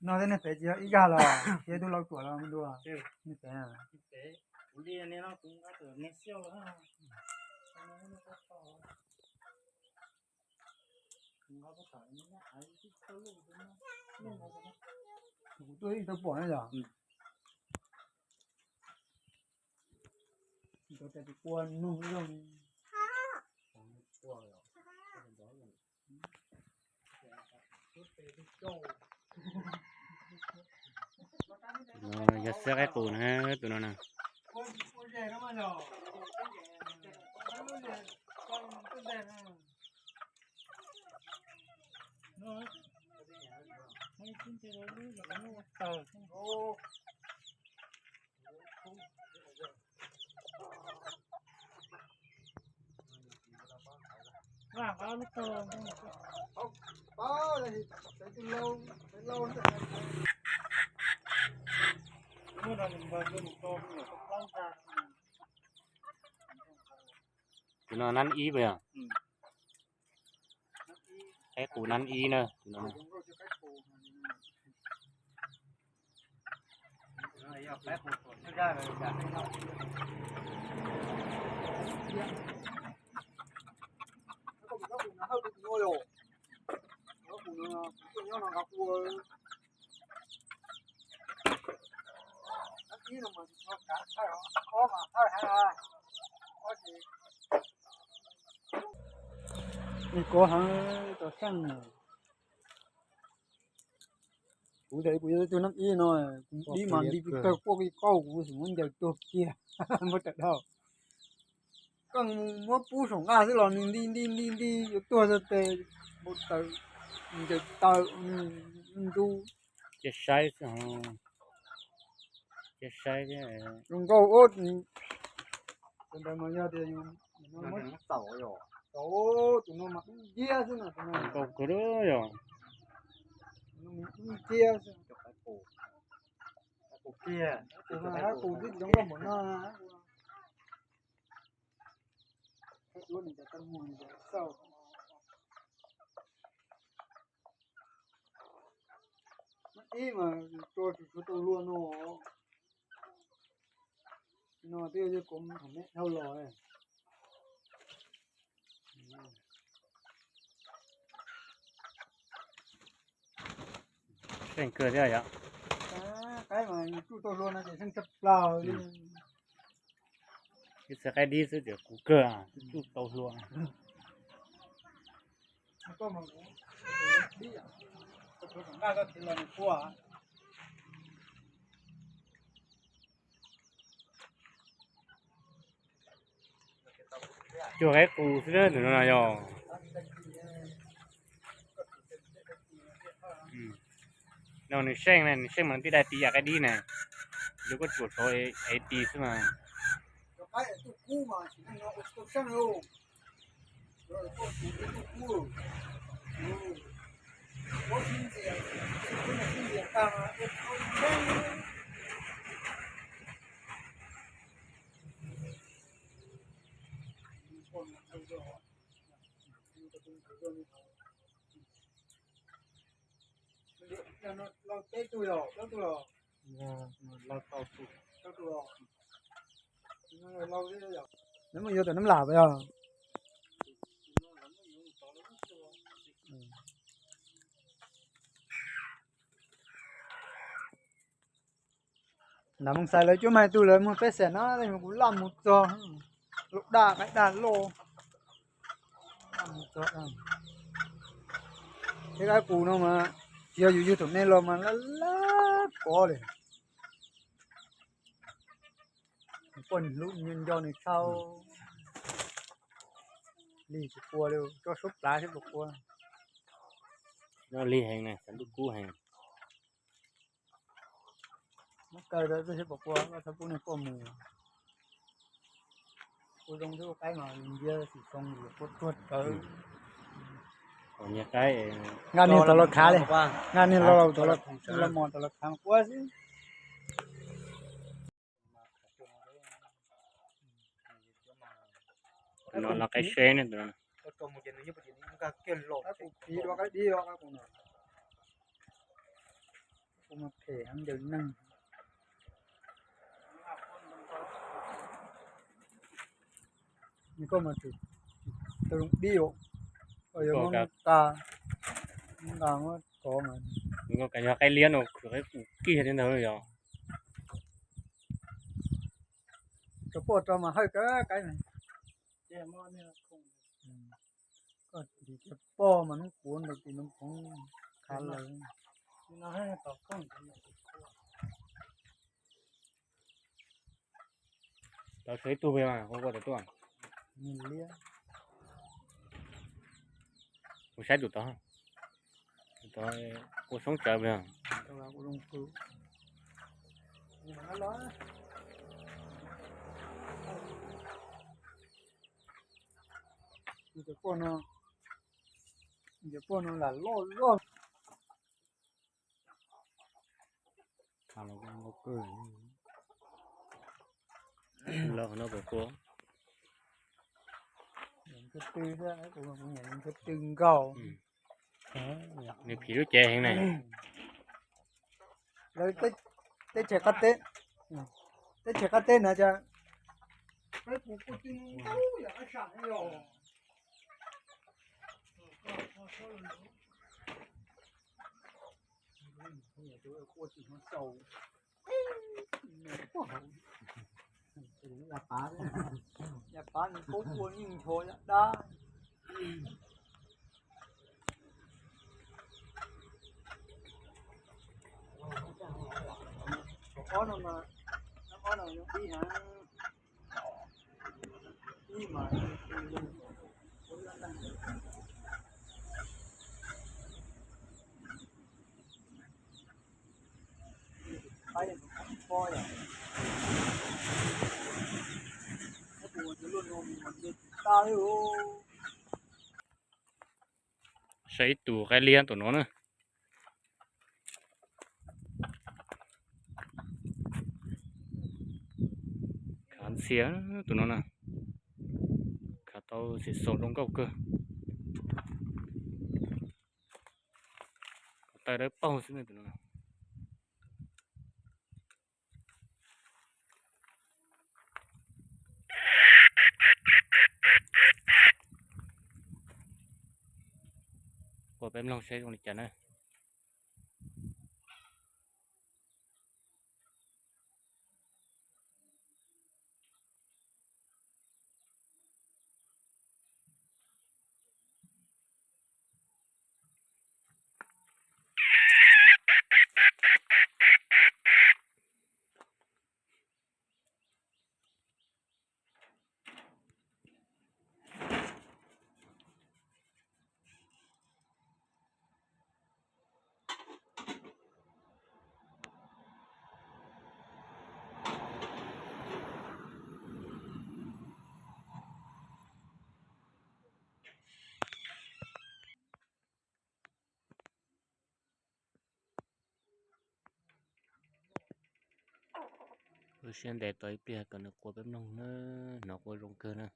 No tej neeg pem tsis yog ib zaj los, tsis yog tus laus ruam los dua. Neeg pem. Kuv tuaj ib tau pom na yog. Tsis tau tes tus qua nug zoo. Yog xab qaib qus na tus no na. Tus no nab ib puas yog? Qaib qus nab ib na. Nws kov heev rau seej. Kuv tias kuv yog tus nab ib no, kuv dib mas dib kawg quaj ki qauj kuv xum muab ncaws tuag kiag, muab tawm dhau. Koj mus muab pub saum nqaj xwb los nws nti nti nti nti yuav tuag txog tes, npau taws, ncaws taws, ntub. Cia saib xwb, cia saib thiab. Zoo nkauj ub. Tus ntawd mas yog tias tau, tus no mas dub nciab xwb no, tus no zoo nkauj kawg yog. Dub nciab xwb. Tus no qub twb zoo nkauj npaum no. Ib mas tua tsis tshua tau hlua no. No twb yog kom thaum me dhau los. Seej kawg thiab yom. Qaib mas tsuj tau hlua no ces seej tshaj plaws li. Ib txhia qaib dib xwb ces kuv kawg tsuj tau hlua. Cuag qaib qus xwb tus no yog. No nws seej, nws seej mas tij dai ti yam qaib dib ne, yog koj tsuam tshauv es ti xwb mas. Neb mus yuav tom Nab Lam yog. Nram Moos Xais lawv cuab mas tus lawv muag peb xees na, kuv laj mus txog, lub daj qaib daj loj. Thiab qaib qus no mas tsis yog yus yug thaum me los mas laj laj kov li. Poj niam hlub nco nws tshaj. Lig tsis qua li, tso suab plav thiab puas qua. Lig heev na, xav ntuj kub heev. Muab kaw rau thiab puas qua, koj txhob pub nws quaj mus. Kuv zoo thiab ua qaib mas ntsia xim xoo yuav quaj tuag rawv. Nqa niag tau los khav li, nqa niag los los mos tau los khav mas quaj xwb. Tus no los qaib seb ne tus no. Qaib qus dib los qaib qus no. Mas phem heev ncaws neeg. Koj mas tsis tau zoo dib os, yuav muab nqa, muab nqa muab kov mas. Koj yog qaib liab no khwv qaib qus kiag thiab ntag yog. Cov poj rau mas hawj kawg qaib na. Koj tis cov poj mas noob puav ntau tis noob phoov khav lawm. Tau tshuav ib tug pem mas, ua ua tau tuaj. Kuv saib tus tod, tus tod ua soob tsawv pem. Cov poj no, cov poj no lam loj loj. Los no puas kua? Nws phim lub cev heev na. Lawv teb chaws qab teb, teb chaws qab teb na cas. Yav pav nws kub ua yeej ncho yam dab. Ob no mas, ob no zoo dib heev. Ib mas Saib ib tug qaib liab tus no na. Khav ntxhias tus no na. Khav tau xim xaus zoo nkauj kawg. Ko taw dawb paug xwb na tus no. Ua peb mloog seb zoo li cas na. Wb siab ntev tos ib pliag kom nws qua peb mloog na, hnov qua zoo kawg na.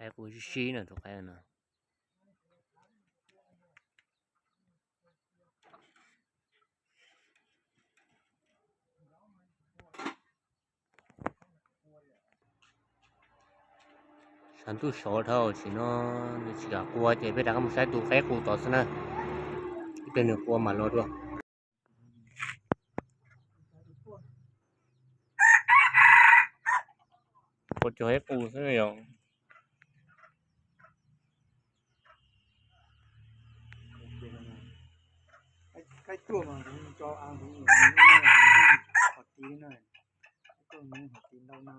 Qaib qus sib sib na tus qaib no. Sab ntuj sov dhau, tam sim no nws tsis kam qua ces peb rov qab mus saib tus qaib qus tod xwb na. Ib pliag nws qua mam los dua. Qua cov qaib qus xwb yom. Qaib tuaj mas kuv tso av kuv qhov tid na, qaib tuaj mas qhov tid ntau no.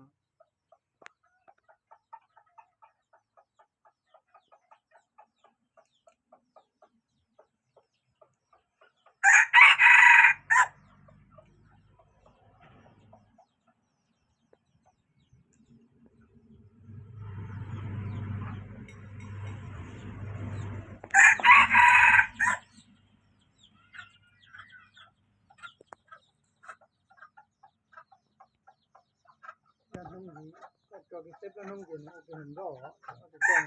Peb plaub hnub ces nws ua tus nroj, ua tus toj,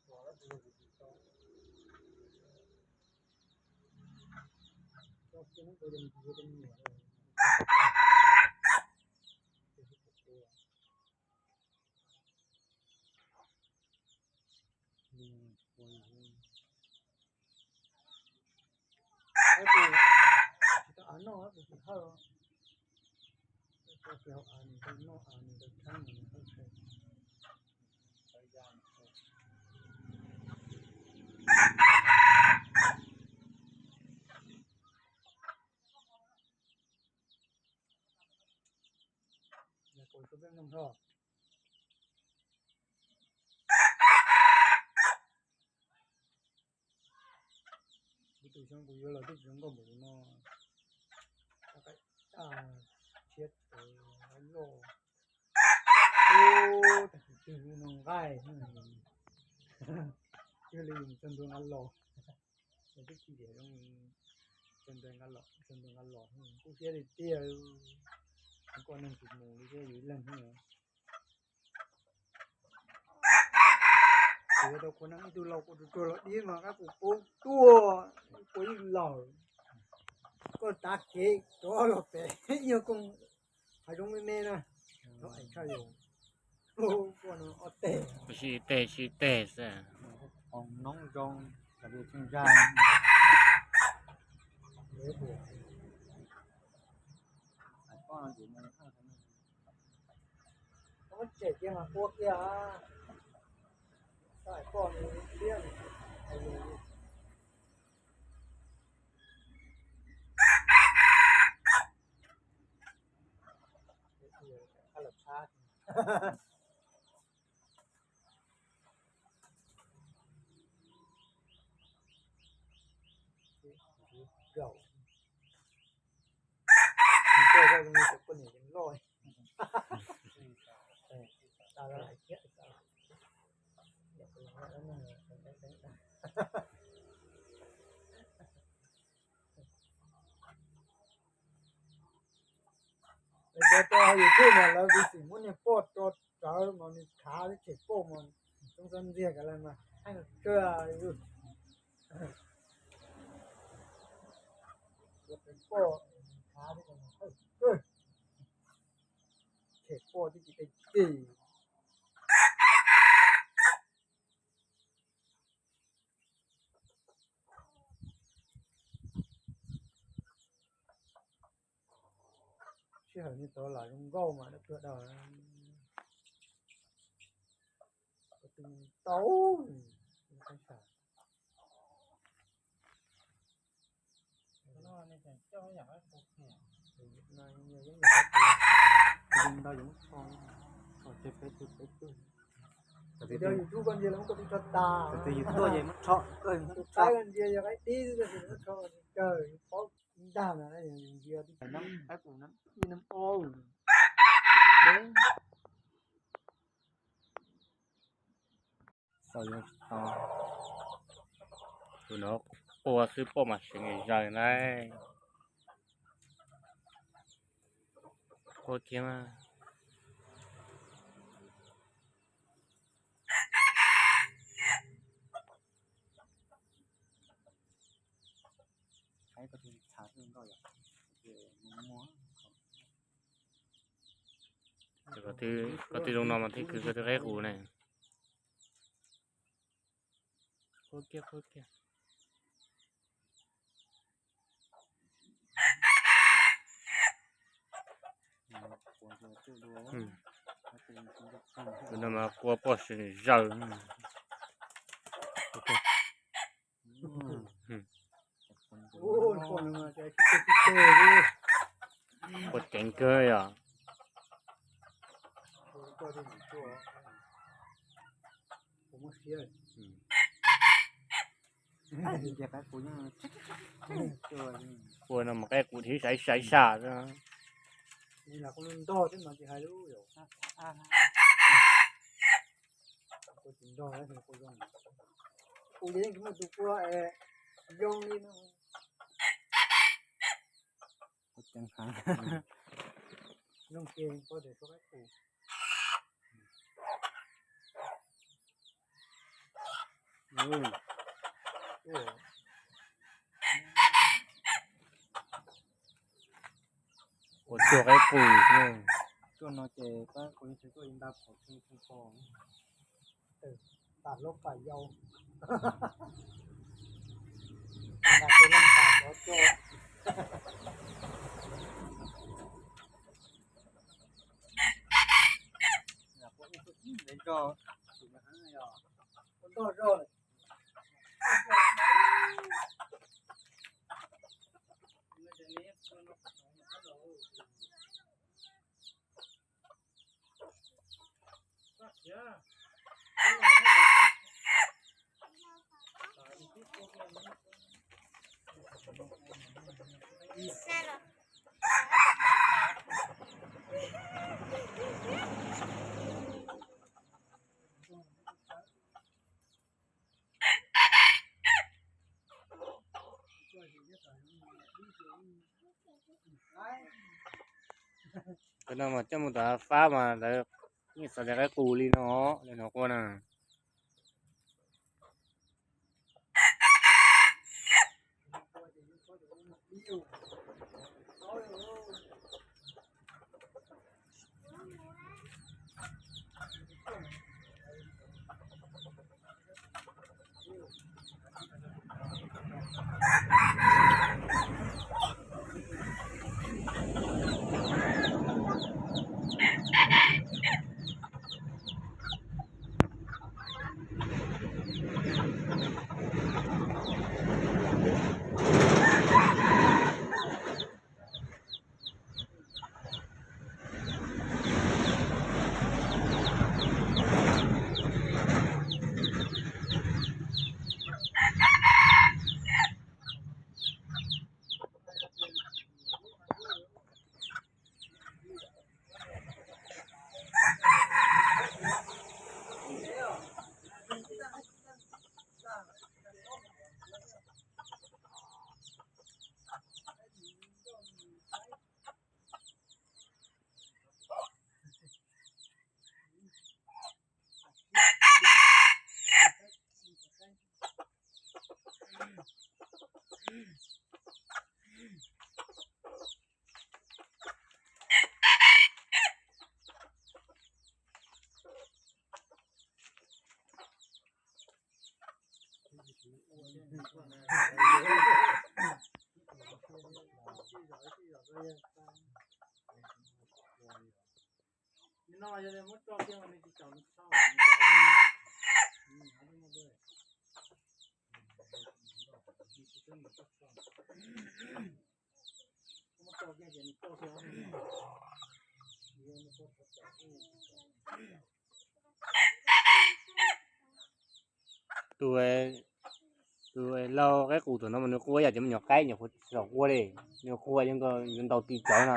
ua tus toj. Tsis tau av noj, tus tsis hawj, tsis hau av, nws tau noj av, nws tau tshab, nws hawj tshaj. Kuv tus xyoo kuv yuav los twb tsis zoo nkauj npaum no. Tag qaim tag, tshiab tawv loj. Ub, tag kis twg no nqaij, twb li yus txog ntua nqaj los, twb tsis diam zoo, txog ntua nqaj los, txog ntua nqaj los, kub siab li tiag. Koj neeg tsis mus li thiab yus ib leeg xwb. Kuv tau qhua neeg ib tug laus kuv tus ruag los dib mas kab kuv poob tuaj, kuv ib lawm. Koj tav kev rov los pem yog koj hav zoov me me na, rov aim tshaj yus. Koj no ob teg, sib teg sib teg xwb. Noob zoo, muab tsem kiag mas quaj kiag. Koj nws liab, qab los tshab. Zaum, koj zoo li cov poj niam loj. Cov rau YouTube mas lawv tus xim muab niag poj rau rawv mas nws khav thiab tshem poj mas txob ntxiag kav lawv mas haj tsawg. Poj khav thiab tshem poj twb tsis teg tig. Sij hawm niag tod lam zoo nkauj mas dab tuag dawg. Tau, ntau yus muab tsho, tsho peb tug peb tug. Yus tub koj ntsia los muab koj tub tsho tas, tus twg yus tuaj ces muab tsho, tus qaib koj ntsia yog qaib dib xwb, tab sis muab tsho kawg, paub ntag mas ntsia tib qab qus no ib nab o. Xav yuav tsis tau. Tus no quaj xwb poj mas seev zaws na. Quaj kiag mas. Koj twb zoo no mas thiaj khwv koj twb qaib qus ne. Quaj kiag, quaj kiag. Tus no mas quaj poj seev zaws. Quaj ceev kawg yom. Quaj no mas qaib qus thiab saiv saiv sam xwb. Kuv yeej tsis muaj tus quaj zoo li no. Quaj ceev heev. Nug ke, koj tias suab qaib qus. Ua tsuag qaib qus. Tsuag no ces pab kuv yeej tsis tuaj ib nta phom tsoo tsoo pos. Ntam lub pam yau. Ntam tus leej ntam pov tsua. Qhov no mas coj mus tom fab mas lawv yeej xav tias qaib qus li no, lawv hnov quaj na. Tus, tus lau qaib qus tom no mas nws quaj ib yam cov me nyuam qaib nyuam qhuav tsis tau quaj li, nws quaj zoo nkaus yuav ntaus ti cov no.